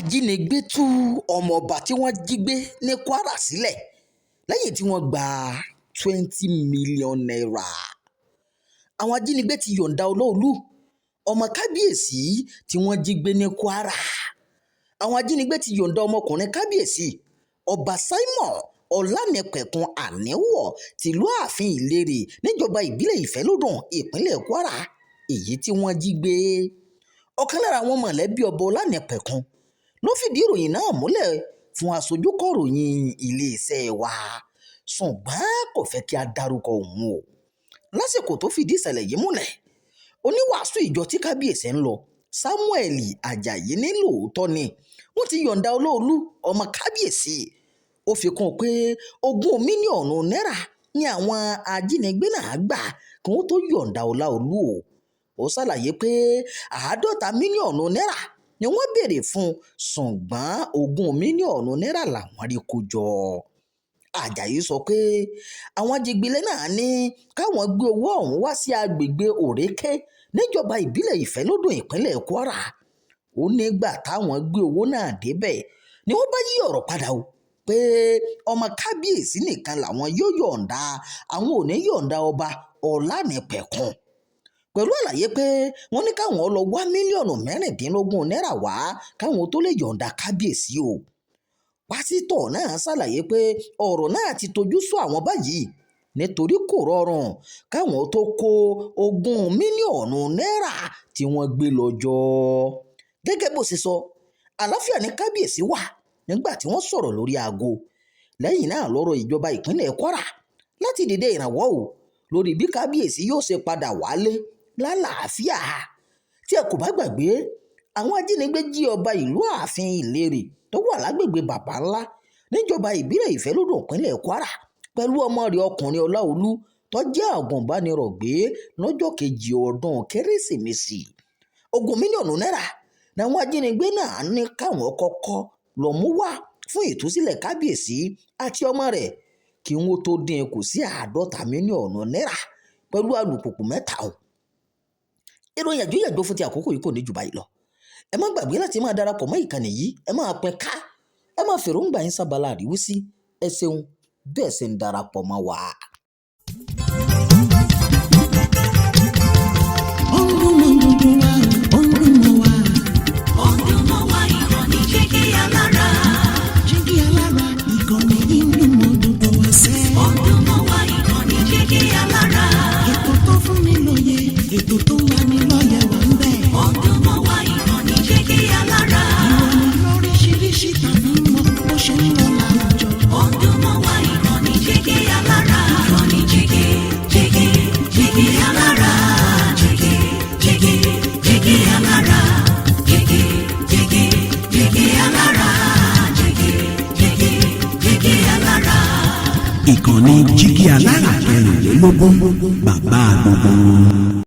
Ajínigbé tú ọmọọba tí wọ́n jí gbé ní Kwara sílẹ̀ lẹ́yìn tí wọ́n gba ₦20 million. Àwọn ajínigbé ti yọ̀ǹda Ọláọlù, ọmọ kábíyèsí tí wọ́n jí gbé ní Kwara. Àwọn ajínigbé ti yọ̀ǹda ọmọkùnrin Kábíyèsí Ọba Simon Ọlánìpẹ̀kun Aníwọ̀ tìlú ààfin Ìlérè níjọba ìbílẹ̀ Ìfọlọ́dún, ìpínlẹ̀ Kwara, èyí tí wọ́n jí gbé. Ọ̀kan lára àwọn mọ̀lẹ́bí Ọba Ọlánìpẹ̀kun ló fìdí ìròyìn náà múlẹ̀ fún aṣojúkọ̀ròyìn iléeṣẹ́ wa, ṣùgbọ́n kò fẹ́ kí a dárúkọ òun o. Lásìkò tó fìdí ìṣẹ̀lẹ̀ yìí múlẹ̀, oníwàásù ìjọ tí kábíyèsí ń lọ, Samuel Ajayi, ní lóòótọ́ ni wọ́n ti yọ̀ǹda Ọláọlù, ọmọ kábíyèsí. Ó fi kún un pé 20 mílíọ̀nù náírà ni àwọn ajínigbé náà gbà kí wọ́n tóó yọ̀ǹda Ọláọlù o. Ó ṣàlàyé pé 50 mílíọ̀nù náírà ni wọ́n béèrè fún, ṣùgbọ́n 20 mílíọ̀nù náírà làwọn rí kó jọ. Ajayi sọ pé àwọn ajínigbé náà ní káwọn gbé owó ọ̀hún wá sí àgbègbè Òrékè níjọba ìbílẹ̀ Ìfọlọ́dún, ìpínlẹ̀ Kwara. Ó nígbà táwọn gbé owó náà débẹ̀ ni wọ́n bá yí ọ̀rọ̀ padà ó pé ọmọ kábíyèsí nìkan làwọn yóò yọ̀ǹda, àwọn ò ní yọ̀ǹda Ọba Ọlánìpẹ̀kun, pẹ̀lú àlàyé pé wọ́n ní káwọn lọ wá 16 mílíọ̀nù náírà wá káwọn tó lè yọ̀ǹda kábíyèsí o. Pásítọ̀ náà ṣàlàyé pé ọ̀rọ̀ náà ti tojú sú àwọn báyìí, nítorí kò rọrùn káwọn tó kó 20 mílíọ̀nù náírà tí wọ́n gbé lọ jọ. Gẹ́gẹ́ bó ṣe sọ, àlàáfíà ní kábíyèsí wà nígbà tí wọ́n sọ̀rọ̀ lórí aago. Lẹ́yìn náà ló rọ ìjọba ìpínlẹ̀ Kwara láti dìde ìrànwọ́ o lórí bí kábíyèsí yóò ṣe padà wálé lálàáfíà. Tí ẹ kò bá gbàgbé, àwọn ajínigbé jí ọba ìlú ààfin Ìlérè tó wà lágbègbè Baba Ńlá níjọba ìbílẹ̀ Ìfọlọ́dún, ìpínlẹ̀ Kwara, pẹ̀lú ọmọ rẹ̀ ọkùnrin Ọláọlù tó jẹ́ agùnbánirò gbé lọ́jọ́ kejì ọdún Kérésìmesì. 20 mílíọ̀nù náírà làwọn ajínigbé náà ní káwọn kọ́kọ́ lọ mú wá fún ìtúsílẹ̀ kábíyèsí àti ọmọ rẹ̀ kí wọ́n tóó dín in kù sí 50 mílíọ̀nù náírà pẹ̀lú alùpùpù mẹ́ta o. Ìròyìn àjóyàjó fún ti àkókò yìí kò ní jù báyìí lọ. Ẹ má gbàgbé láti máa darapọ̀ mọ́ ìkànnì yìí, ẹ máa pín ká, ẹ máa fèròǹgbà yín sábàlá àríwísí. Ẹ ṣeun bẹ́ẹ̀ ṣe ń darapọ̀ mọ́ wa. Ó ń dún mọ́ gbogbo wa, ó ń dún mọ́ wa. Ó ń dún mọ́ wa, ìkànnì Jígí Alára. Jígí Alára, ìkànnì yìí ń dún mọ́ gbogbo wa sẹ́. Ó ń dún mọ́ wa, ìkànnì Jígí Alára. Ètò tó fún ni lóye, ètò tó ń lani lọ́yẹ̀ wà ń bẹ̀. Ó ń dún mọ́ wa, ìkànnì Jígí Alára. Ìròyìn lóríṣiríṣi tàbí mọ́ bó ṣe ń lọ láwùjọ. Ó ń dún mọ́ wa, ìkànnì Jígí Alára. Ìkànnì Jígí, Jígí, Jígí Alára. Jígí, Jígí, Jígí Alára. Jígí, Jígí, Jígí Alára. Jígí, Jígí, Jígí Alára. Ìkànnì Jígí Alára 24, bàbá gbogbo wọn.